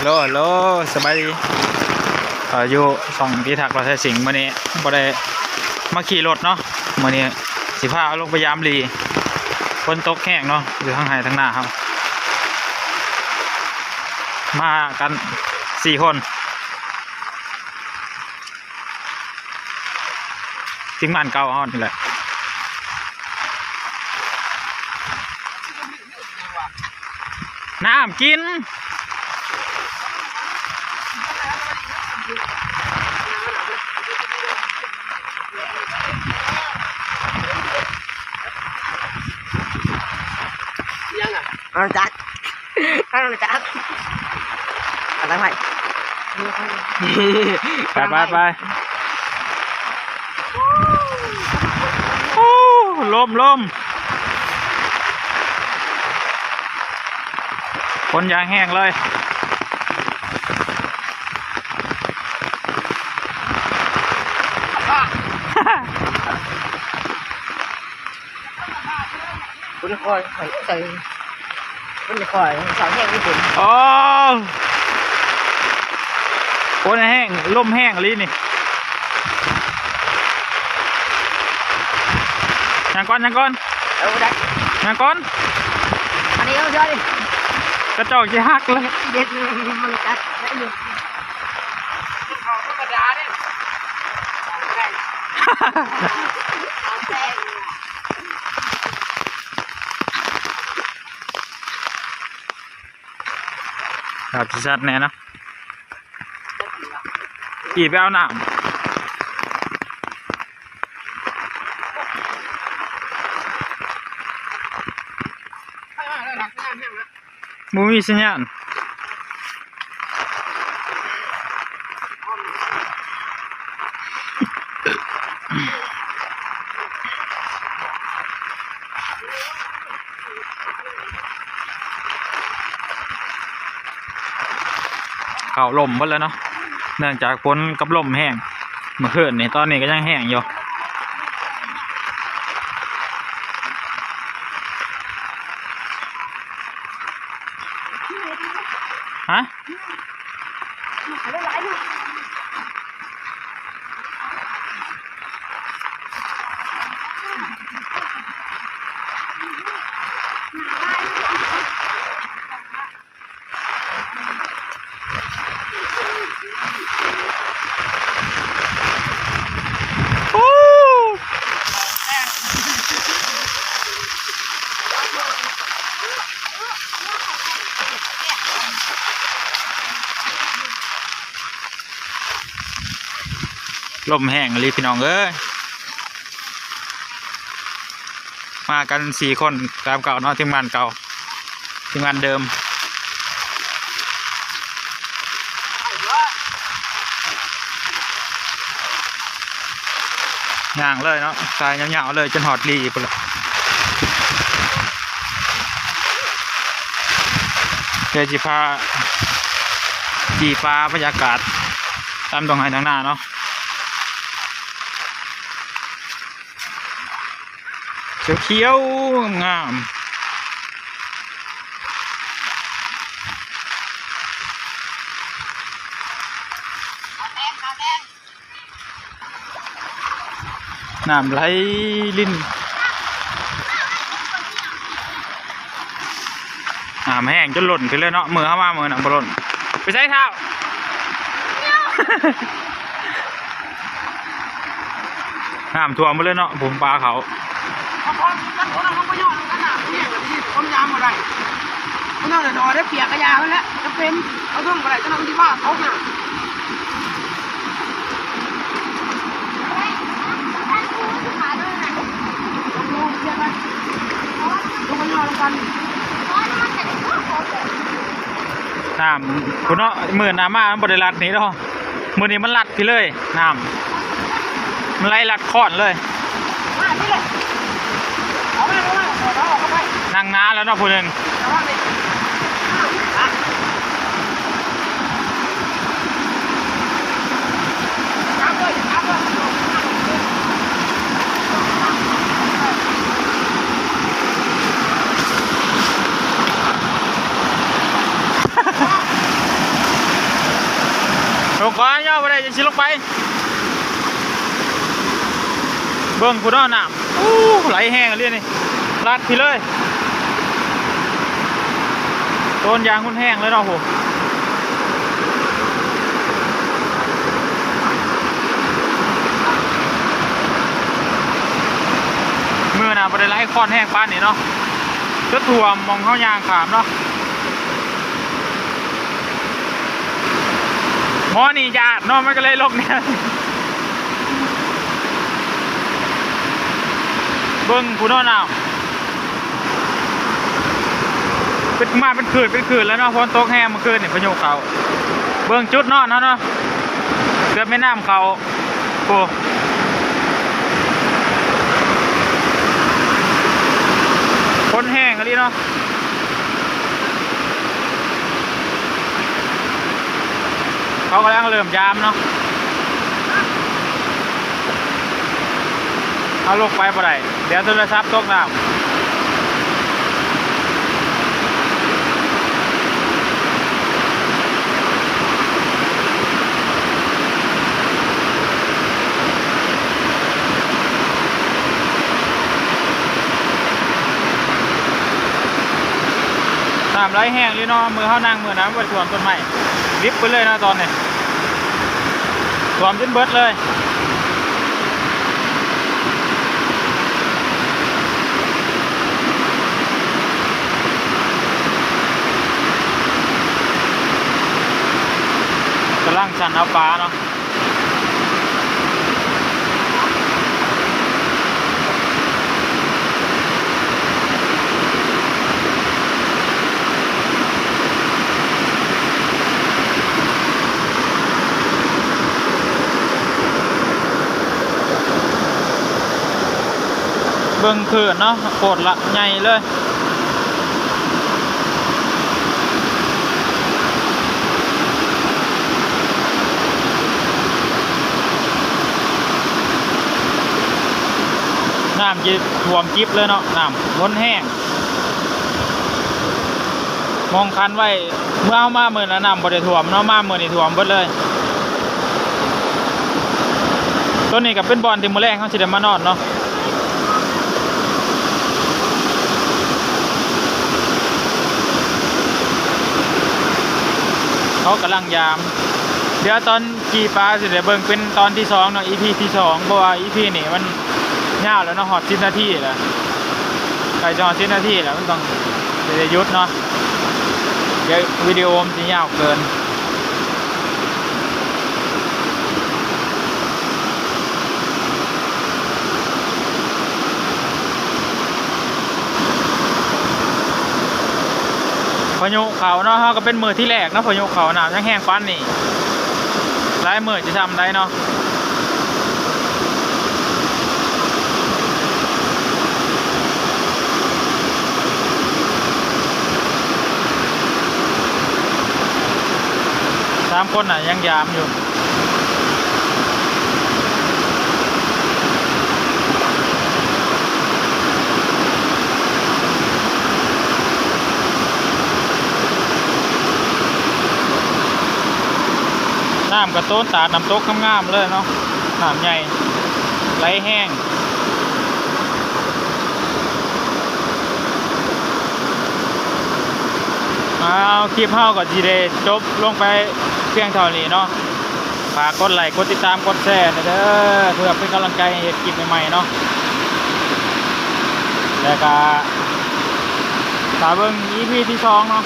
ໂລ ໂລ ສະບາຍດີ ເອີ ຢູ່ຊ່ອງພິທັກລາວໄທສິງ. ມື້ນີ້ບໍ່ໄດ້ມາຂີ່ລົດເນາະ, ມື້ນີ້ຊິພາລົງໄປຢາມລີ. ຝົນຕົກແຮງເນາະ ຢູ່ທາງໄຮ່ທາງນາເຮົາ ມາກັນສີ່ຄົນ. ທີມງານເກົ່າເຮົານີ້ແຫຼະ. ນ້ຳກິນ. ຍັງອ່ະ ເອົາຈັກ ເອົາຈັກ ເອົາໄປ ໄປ ໄປ ໄປ. ໂອ້ ລົມ ລົມ ຝົນຢ່າງແຮງເລີຍ. ຄົນຄອຍໃສ່ ຄົນຄອຍສາວແຮງທີ່ສຸດ. ໂອ້ ຄົນແຮງ ລົມແຮງອີ່ຫຼີນີ້. ຍ່າງກ່ອນ ຍ່າງກ່ອນ ເອົາໄດ້ ຍ່າງກ່ອນ. ອັນນີ້ເອົາເດີ ກະຈອກຊິຫັກແລ້ວ ເດັດມັນກັດໄດ້ຢູ່. ເຂົາທຳມະດາເດ້ ເອົາໄດ້ ເອົາແປ້ງ. ຄາບຊິຊັດແນ່ເນາະ. ອີ່ ໄປເອົານ້ຳ. ບໍ່ມີສັນຍານ. ເຂົ້າລົມເບິດແລ້ວເນາະ ເນື່ອງຈາກຝົນກັບລົມແຮງເມື່ອຄືນນີ້, ຕອນນີ້ກໍຍັງແຮງຢູ່. ຮະ? ລົມແຮງອີ່ຫຼີພີ່ນ້ອງເອີຍ. ມາກັນສີ່ຄົນຕາມເກົ່າເນາະ, ທີມງານເກົ່າ ທີມງານເດີມ. ຍ່າງເລີຍເນາະ, ສາຍຍາວໆເລີຍ ຈົນຮອດລີພຸ້ນລະ. ເດີຊິພາຈີ່ປ່າ ບັນຍາກາດຕາມທົ່ງໄຮ່ທົ່ງນາເນາະ. ຂຽວໆ ງາມໆ. ນ້ຳໄຫຼລິນ. ນ້ຳແຮງຈົນລົ້ນຂຶ້ນເລີຍເນາະ, ມື້ເຮົາມາມື້ນັ້ນບໍ່ລົ້ນ. ໄປໃສທ້າວ? ນ້ຳຖ້ວມໝົດເລີຍເນາະ ປູມປາເຂົາ. ເອົາຂອງ ມັນ ມັນ ມັນບໍ່ຍ້ອນກັນນະ ມັນແຫ້ງກະດີ ຄວາມຍາມບໍ່ໄດ້. ເພິ່ນເອົາແຕ່ໜໍ່ໄດ້ປຽກກະຢາມັນແຫຼະ ຈຳເປັນ ເອົາເທິງບໍ່ໄດ້ ຈະນຳມັນຊິພາເຂົາຫາ. ນ້ຳພຸ້ນເນາະ, ມື້ໜ້າມາມັນບໍ່ໄດ້ລັດນີ້ເນາະ, ມື້ນີ້ມັນລັດພີ້ເລີຍ ນ້ຳ ມັນໄຫຼລັດຄອນເລີຍ. ນັ່ງໜ້າແລ້ວເນາະຜູ້ໜຶ່ງ. ເບິ່ງພຸ້ນເນາະ ນ້ຳ ໂອ້ ໄຫຼແຮງອີ່ຫຼີນີ້ ລັດພີ້ເລີຍ ໂຕນຢ່າງຮຸນແຮງເລີຍເນາະ ໂຫ ມື້ໜ້າບໍ່ໄດ້ໄຫຼຄອນແຮງປານນີ້ເນາະ ຈົນຖ້ວມໝ່ອງເຮົາຍ່າງຂ້າມເນາະ. ໝໍນີ້ຍາດເນາະ ມັນກໍເລີຍລົງແນວ ເບິ່ງພຸ້ນເນາະ ນ້ຳ ເປັນ ມາເປັນຄື້ນເປັນຄື້ນແລ້ວເນາະ ຝົນຕົກແຮງມື້ຄືນນີ້ ພາຍຸເຂົ້າ ເບິ່ງຈຸດນອນເຮົາເນາະ ເກືອບແມ່ນ້ຳເຂົ້າ. ໂອ້ ຝົນແຮງອີ່ຫຼີເນາະ ເຂົາກຳລັງເລີ່ມຢາມເນາະ ເຮົາລົງໄປບໍ່ໄດ້ ດຽວໂທລະສັບຕົກນ້ຳ ນ້ຳໄຫຼແຮງຢູ່ເນາະ ມື້ເຮົານັ່ງມື້ນັ້ນມັນໄປຖ້ວມຕົ້ນໄມ້ ລິບໄປເລີຍເນາະຕອນນີ້ ຖ້ວມຈົນເບິດເລີຍ ກຳລັງສັນເອົາປາເນາະ. ເບິ່ງຄື້ນເນາະ ໂຄດລະໃຫຍ່ເລີຍ. ນ້ຳຈະຖ້ວມຈິບເລີຍເນາະ ນ້ຳລົ້ນແຮງ ມອງຄັນໄວ້ ເມື່ອເຮົາມາມື້ນັ້ນນ້ຳບໍ່ໄດ້ຖ້ວມເນາະ ມາມື້ນີ້ຖ້ວມເບິດເລີຍ. ໂຕນີ້ກໍເປັນບ່ອນທີ່ມື້ແລງເຮົາຊິໄດ້ມານອນເນາະ. ເຂົາກຳລັງຢາມ ດຽວຕອນຈີ່ປາຊິໄດ້ເບິ່ງເປັນຕອນທີສອງເນາະ ອີພີທີສອງ ເພາະວ່າອີພີນີ້ມັນຍາວແລ້ວເນາະ ຮອດສິບນາທີແລ້ວ ໃກ້ຈະຮອດສິບນາທີແລ້ວ ມັນຕ້ອງຊິໄດ້ຢຸດເນາະ ດຽວວິດີໂອມັນຊິຍາວເກີນ. ພາຍຸເຂົ້າເນາະ ເຮົາກໍເປັນມື້ທີແລກເນາະ ພາຍຸເຂົ້າ ນ້ຳຍັງແຮງປານນີ້ ຫຼາຍມື້ຊິຊ່ຳໃດເນາະ. ສາມຄົນນະຍັງຢາມຢູ່ ນ້ຳກະໂຕນຕາດນ້ຳຕົກງາມໆເລີຍເນາະ ນ້ຳໃຫຍ່ ໄຫຼແຮງ. ເອົາ ຄລິບເຮົາກໍຊິໄດ້ຈົບລົງໄປພຽງເທົ່ານີ້ເນາະ ຝາກກົດໄລ້ ກົດຕິດຕາມ ກົດແຊແດ່ເດີ ເພື່ອເປັນກຳລັງໃຈໃຫ້ເຮັດຄລິບໃໝ່ໆເນາະ ແລ້ວກະຖ້າເບິ່ງອີພີທີສອງເນາະ.